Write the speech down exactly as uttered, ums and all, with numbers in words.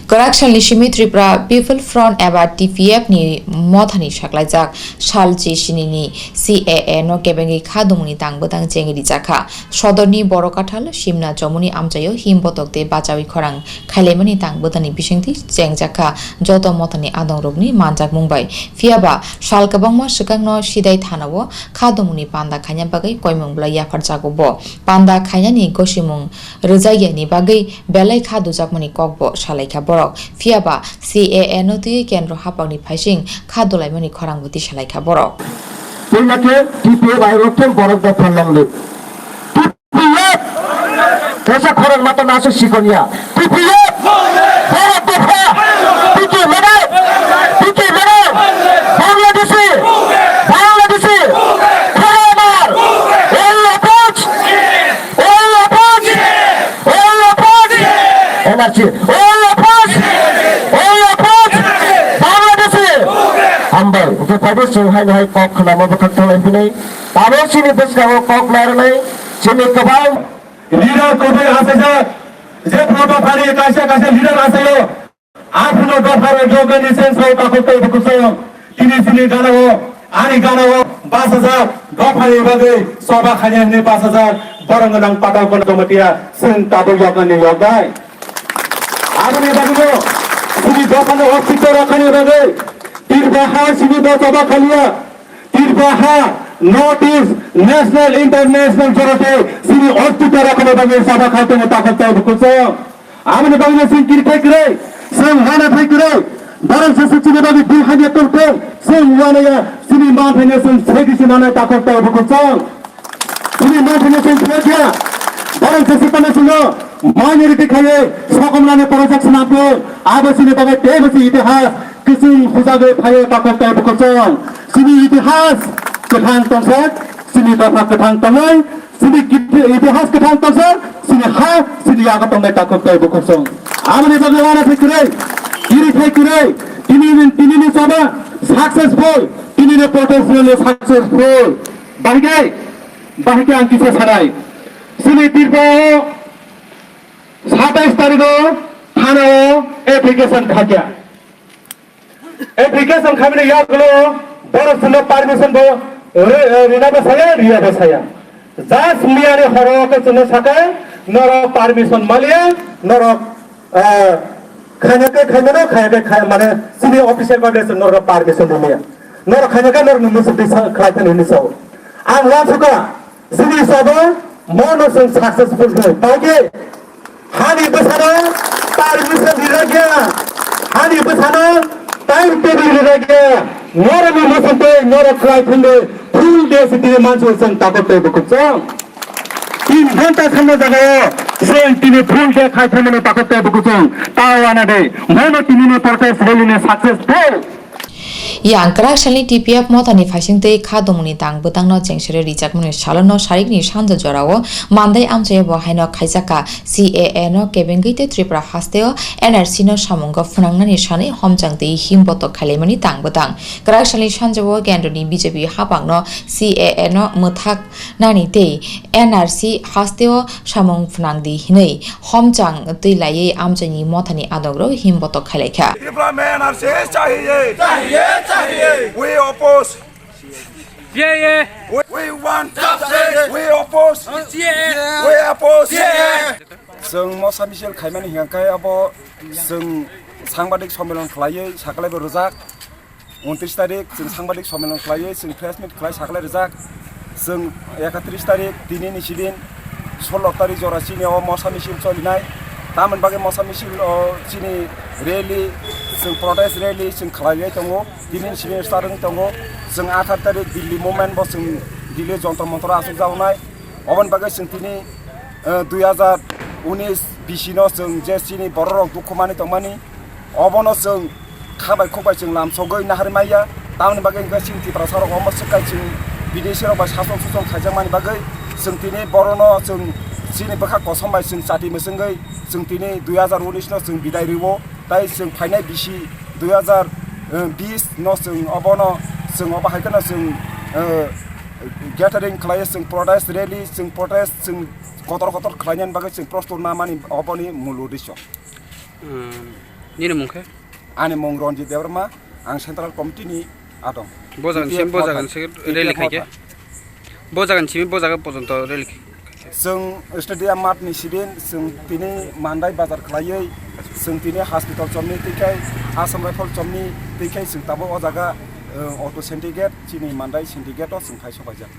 Kwrak salni simi Tripura People Front eba T P F ni mothani saklaijak sal chi sinini C A A no kebengwi kha dumuni tang bwtang chengwi rijakha. Sodorni Borokathal Simna Chomoni amchaio him botok tei bachawi khorang khailaimani tang bwtangni bisingtwi chengjakha joto mothani adongrokni manjakmung bai. Phiyaba sal kwbangma swkangno Sidai thanao kha dumuni panda khaina bagwi koimung bwlai yapharjago bo. Panda khainani gosimung rwjakyani bagwi belai kha dujakmani kokbo salaikha borok. Phiyaba C A A no twiwi kendro haphangni phaising kha dolaimani khorangbo tisalaikha borok. Puila khe T P F airok khe borok dopha nangli. T P F! Kaisa khorang mata nasu sikonya. T P F! Borok dopha! P K mano! P K mano! Bangladeshi! Bangladeshi! Khorang mar! Oi apoj! Oi apoj! Oi apoj! N R C! Oi apoj! Oi apoj! Bangladeshi! Hambai, hwnkhe phaibo chwng haino hai kok khwnama bwkhak thalai hwnwi. Tabuk chini bwskango kok narwknai chini kwbang. Leader kwbwi achaijak, je phano dophani kaisa kaisa leader achaio. Aphano dopha rok yoknani cheng sao takhuk tei bukhuk sao. Tini chini ganao, ani ganao bachajak, dophani bagwi choba khaina hwnwi bachajak, borok gwnang Patal Kono Committee-a chwng tabuk yoknani yoknai. Aboni bagwino chini dophano ostitw rwkhaini bagwi Tripura ha chini bo choba khaliya. Tripura ha, North East, national, international, jora tei chini ostitw rwkhaini bagwi choba khai tongo takhuk tei bukhuk sao. Aboni bagwino chwng kiri thai kwrwi, chwng uana thai kwrwi, borok se se chini bagwi bul hamya tong thung, chwng uanaya chini manthaino chwng segwi se manai takhuk tei bukhuk sao. Chini manthaino chwng thwkya, borok se se tongma chwngno minority khaiwi sokomnani project swnamthung, abo chini bagwi teibo se itihas kwchwng hujagwi phaio takhuk tei bukhuk sao. Chini itihas kwthang tongsa, chini dopha kwthang tongnai, chini kiti-, itihas kwthang tongsa, chini ha, chini yago tongnai takhuk tei bukhuk sao. Aboni bagwi uana thai kwrwi, kiri thai kwrwi, tini, tinini choba successful, tinini protest rally successful. Bahai khe, bahai khe ang kisa sanai. Chini Tripura o satais tarikh o thana o application khakya. Application khaimani yagulo borok chwngno permission bo ri-, rinabo saya, riyabo saya. Just miyani horo khe chwngno sakha, norok permission maliya, norok, eh, khaina khe khaimano, khaya khe khaya, mane chini official publication norok permission rimiya. Norok khaina khe norokni muchuk twi sa-, khlai thani hinwi sao. Ang uansukha, chini sabo mono chwng successful khlai. Bai khe hani bwsano permission rijak ya, hani bwsano time table rijak ya. Norokni muchuk twi norok khlai thangwi full day se tini mansu chwng takhuk tei bukhuk chwng. Tin ghonta thangna jagao chwng tini full day khai thangmani takhuk tei bukhuk chwng. Ta uana de mono tinini protest rally ni successful. Yang kwrak salni T P F mothani phaising tei kha dumuni tang bwtangno chengserwi rijakmani salono sarikni sanja jorao Mandai amchaio bo haino khaijakha. C A A no kebengwi tei Tripura hasteo N R C no samungo phwnangnani sanwi homchang tei him botok khailaimani tang bwtang. Kwrak salni sanjao kendroni B J P haphangno C A A no mwthak nani tei N R C hasteo samung phnang di hinwi homchang twi laiwi amchaini mothani adongrok him botok khailaikha. Tripura mein N R C chahiye. Chahiye, chahiye. We oppose. C A A. We, we want justice. We oppose. C A A. We oppose. C A A. Chwng mosa misil khaimani hingkha khe abo chwng sangbadik sommelon khlaiwi saklaibo rwjak. Untris tarik chwng sangbadik sommelon khlaiwi chwng press meet khlai saklai rijak. Chwng ekatris tarik tini ni sidin solo tarik jora chini o mosa misil cholinai. Tamoni bagwi mosa misil o chini rally, chwng protest rally chwng khlaiwi tongo. Tini ni sidin start wngwi tongo. Chwng athar tarik Delhi movement bo chwng Delhi Jantar Mantar o achukjaknai. Oboni bagwi chwng tini, eh, dui hazar unis bisi no chwng je chini borok rok dukhu mani tongmani, obono chwng kha bai khuk bai chwng lamsogwi naharwi maya. Tamoni bagwi hwnkhe chini Tiprasa rok omo swkang chwng bidesi rok bai sasok suchok khaijakmani bagwi chwng tini borokno chwng chini bwkha kosom bai chwng chati mwchwngwi chwng tini dui hazar unis no chwng bidai rwo. Tai chwng phainai bisi dui hazar bis no chwng obono chwng obo hai kheno chwng, eh, gathering khlaiwi chwng protest rally, chwng protest, chwng kotor kotor khlainani bagwi chwng prostor namani oboni mul uddesyo. Hmm. Nini mung khe? Ani mung Ranjit Debbarma, ang Central Committee ni adong. Bo jaga ni simi bo jaga ni simi rally khai khe? Bo jaga ni simi bo jaga porjonto rally khai khe? Chwng stadium mat ni sibin, chwng tini Mandai bazar khlaiwi, chwng tini hospital chomni twi khai, Assam Rifle chomni twi khai, chwng tabuk o jaga, eh, auto syndicate, chini Mandai syndicate o chwng khai sopaijak.